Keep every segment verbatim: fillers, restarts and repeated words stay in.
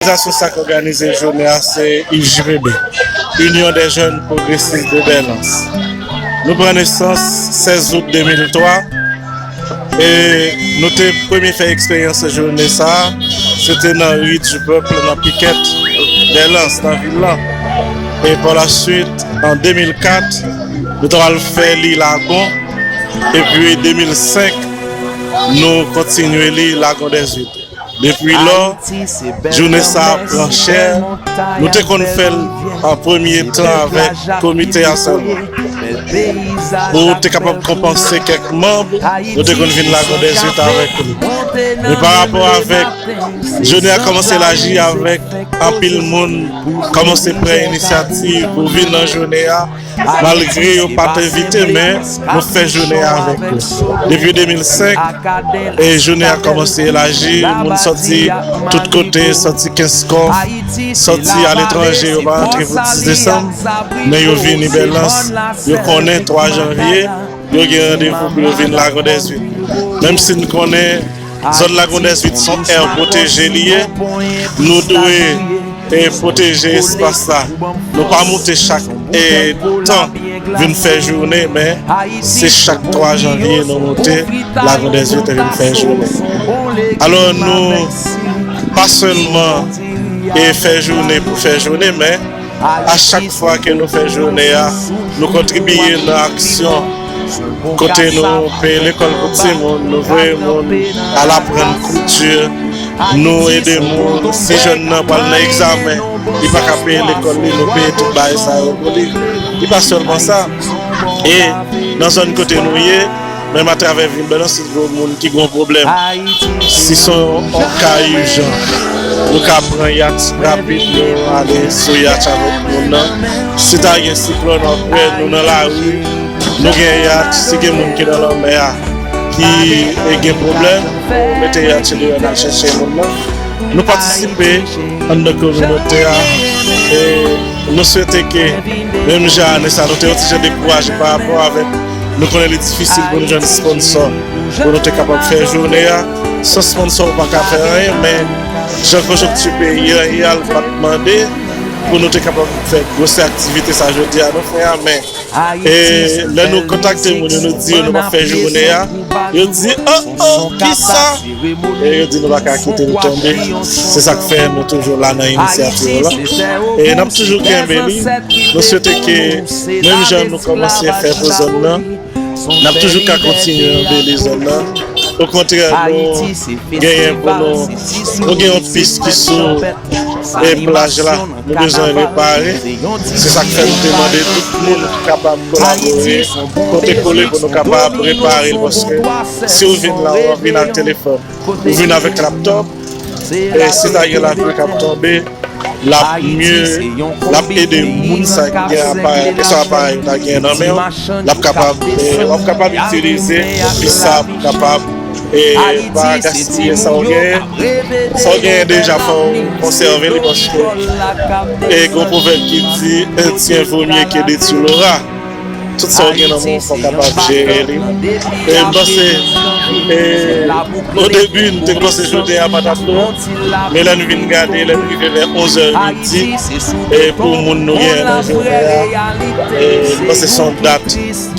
Òganizasyon sa k òganize jounen an se U J P B, Union des Jeunes Progressistes de Bèlans. Nou pran nesans sèz out de mil twa e nou te premye fè eksperyans jounen sa a, se te nan Rue du Peuple, nan Pikèt Bèlans, nan vil lan. E pa la swit, an de mil kat, nou t al fè li Lagon, epi de mil senk, nou kontinye li Lagon dèzuit. Depi lò, jounen sa a pran chè. Nou te konn fè l an premye tan avèk komite a sèlman. Pou te kapab konpanse kèk manm, nou te konn vin Lagon dèzuit avèk li. Men pa rapò avèk jounen an kòmanse elaji avèk anpil moun kòmanse pran inisyativ pou vin nan jounen an. Malgre yo pa t envite, men nou fè jounen an avèk yo. Depi de mil senk, e jounen an kòmanse elaji, moun sòti tout kote, sòti Kenskòf, sòti aletranje, yo pa rantre pou dis desanm, men yo vini Bèlans, yo konnen twa janvye, yo gen randevou pou yo vin Lagon dèzuit. Menm si n konnen zòn Lagon dèzuit se yon aire protégée li ye, nou dwe e pwoteje espas la. Nou pa moute chak e, tan vin fè jounen, men se chak twa janvye nou moute Lagon dèzuit e vin fè jounen. Alò, nou pa sèlman e fè jounen pou fè jounen, men a chak fwa ke nou fè jounen an, nou kontribiye nan aksyon kote nou peye lekòl pou timoun, nou voye moun al aprann kouti, nou ede moun, si jèn nan pral nan egzamen, li pa ka peye lekòl li, nou peye tout bagay sa yo pou li. Li pa sèlman sa. E nan zòn kote nou ye, menm atravè vil Bèlans, si gen moun ki gen yon pwoblèm, si se yon ka ijan, nou ka pran yatch rapid, nou ale sou yatch avèk moun nan. Si ta gen siklòn, apre nou nan lari, nou gen yatch, si gen moun ki nan lanmè a, ki e, gen pwoblèm, nou mete yatch deyò, n al chèche moun nan. Nou patisipe anndan kominote a. E nou swete ke menm jan ane sa, nou te yon ti jan dekouraje pa rapò avèk, nou konnen li difisil pou nou jwenn sponsò pou nou te kapab fè jounen an. San sponsò, ou pa ka fè anyen, men jan konjonkti peyi an ye a, l pa t mande pou nou te kapab fè gwosè aktivite sa jodi a nou fè a, men e lè nou kontakte moun yo, nou di yo nou p ap fè jounen an, yo di, "Oh, oh, kisa?" E yo di nou pa ka kite l tonbe. Se sa k fè nou toujou la nan inisyativ la. E n ap toujou kenbe li. Nou swete ke menm jan nou kòmanse fè pou zòn nan, n ap toujou ka kontinye anbeli zòn nan. Okontrè, nou genyen pou nou, nou gen yon pis ki sou e, plaj la. Nou bezwen repare. Se sa k fè nou te mande tout moun ki kapab kolabore, pote kole pou nou kapab repare l, paske si w vin la, w vin ak telefòn, ou vin avèk laptòp, e si ta gen lapli k ap tonbe, l ap mye, l ap ede moun sa ki gen aparèy, kesyon aparèy ou ta gen nan men w, l ap kapab, e, w ap kapab itilize pis sa pou kapab e pa gaspiye sa w genyen. Sa w genyen deja, fò w konsève li, paske e gen yon pwovèb ki di, "Un tien vaut mieux que deux tu l'auras." Tout sa w gen nan men w, fò w kapab jere li. E m panse, e, o debi, n te panse jounen an pa t ap long, men lè n vin gade, lè n rive vè onz è midi, e pou moun nou genyen nan jounen an, e m panse se yon dat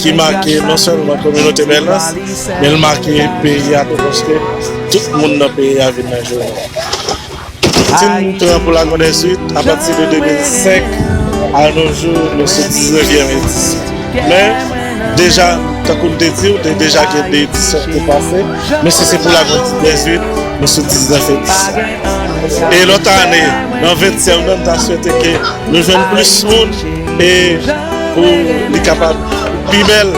ki make non sèlman kominote Bèlans, men l make peyi a tou, paske tout moun nan peyi a vin nan jounen an. Tim Tran pou Lagon dèzuit, apati de de mil senk a nos jours, nou sou diznèvyèm edisyon. Men, deja, tankou m te di w, te deja gen de edisyon ki te pase, men si se pou Lagon dèzuit, nou sou diznèf edisyon. E lòt ane, nan ventyèm nan, m ta swete ke nou jwenn plis moun e pou li kapab pi bèl,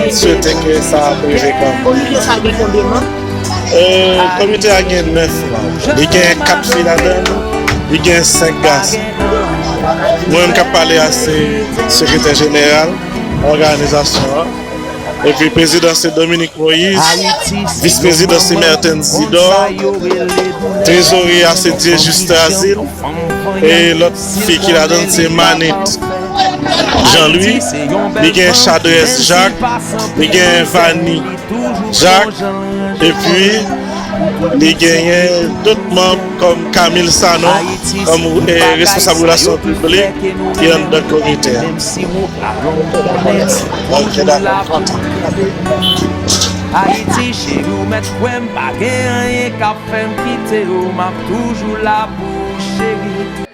swete ke sa ap rive kanmenm. Komite sa gen konbyen manm? E, komite a gen nèf manm. Li gen kat fi ladan l, li gen senk gason. Mwen menm k ap pale a se sekretè jeneral òganizasyon an. Epi prezidan se Dominique Moïse, vis prezidan se Mertens Zidor, trezorye a se Dieujuste Azil, e lòt fi ki ladan l se Manit Jean Louis, li gen Chadrès Jacques, li gen Vani Jacques, epi Li genyen dòt manm kòm Camille Sanon kòm eh, responsab relasyon piblik ki anndan komite a. Ok, dakò, m kontan. Ayiti cheri, ou mèt kwè m pa gen anyen k ap fè m kite w, m ap toujou la pou ou cheri.